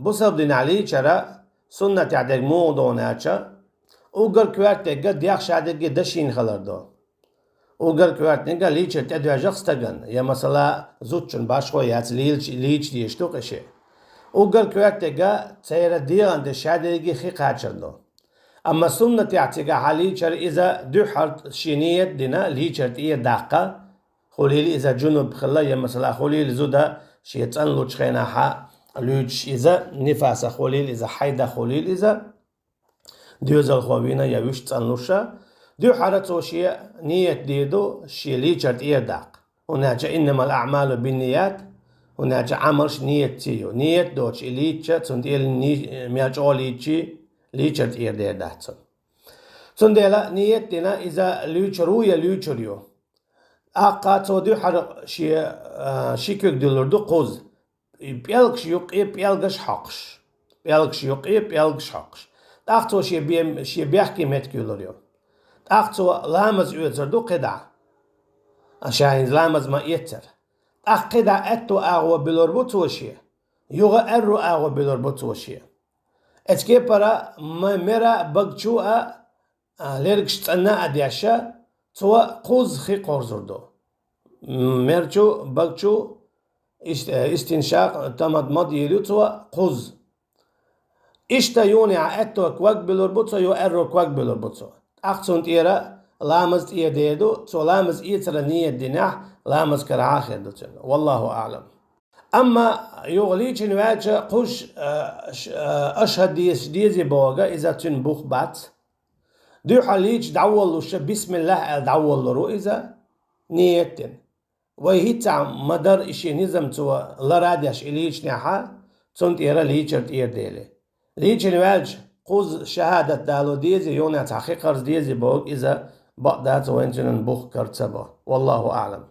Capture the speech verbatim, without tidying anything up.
Бусалба динахь лийчара суннатехь дерг муха ду аьлча, уггар коьртаниг дегӀ шадерриге дашийна хилар ду. Уггар коьртаниг лийчар тӀедоьжна стагана, я, масала, зудчун башхо яц, лийча, лийча дезаш ду-кх и шиъ. Уггар коьртаниг церан дегӀан тӀе шадерриге хи кхачар ду. Амма суннатехь цигахь лийчар иза дуьххьара шен ният а дина, лийчар тӀера даккха, хуьлийла иза жунуб хилла, я, масала, хуьлийла зуда шен цӀанлучу хенахь луьйчуш иза, нифасах хуьлийла иза, хьайдах хуьлийла иза, доьзалхо вийна я вуьшта цӀанлуш а, дуьххьара цо шен ният дийр ду шен лийчар тӀера даккха. ХӀунда аьлча «иннамал аъмалу бинният», хӀунда аьлча Ӏамалш ниятций ю. Ният доцуш и лийча, цунна тӀера ни-, мел чӀогӀа лийчий, лийчар тӀера дер дац цунна. Цундела ният дина иза луьйчур ву я луьйчур ю. ТӀаккха цо дуьххьара шен, а, ши куьг дуьллур ду кхузза. И пӀелгаш юккъе пӀелгаш хьокхуш. ПӀелгаш юккъе пӀелгаш хьокхуш. ТӀаккха цо шен бе-, шен бехке меттиг юьллур ю. ТӀаккха цо ламаз оьцур ду кхидӀа. Ша хӀинца ламаз ма-эццара. ТӀаккха кхидӀа аьтту агӀо буьллур бу цо шен. Юха аьрру агӀо буьллур бу цо шен. Эцу кепара ма-, мера багчу а, а, лергаш цӀанна а деш, цо кхузза хи кхорзур ду. М, мерчу, багчу, ис-, э, истиншакъ, тамад-мад йийр ю цо кхузза. Иштта юханехьа аьтту ког буьллур бу цо, юха аьрру ког буьллур бу цо. ТӀаккха цунна тӀера ламаз тӀера дер ду, цо ламаз эцара ният динехь, ламаз карахь а хир ду цуьнан. Валлаху аълам. Амма юха лийчина ваьлча кхузза, э, ш-, э, ашхӀад деза, дезий бохург, иза цуьнан бух бац. Дуьххьара лийча дӀаволлуш, бисмиллахӀ аьлла дӀаволлур ву иза, ният дина. Вай хӀинца ма-дарра и шен низам цо лар а деш и лийчинехь, цунна тӀера лийчар тӀера дели. Лийчина ваьлча кхузза шахӀадат дало дезий, юханехьа цхьа хи кхарза дезий бохург, иза бакъ дац, вайна цуьнан бух кара ца бо. Валлаху аълам.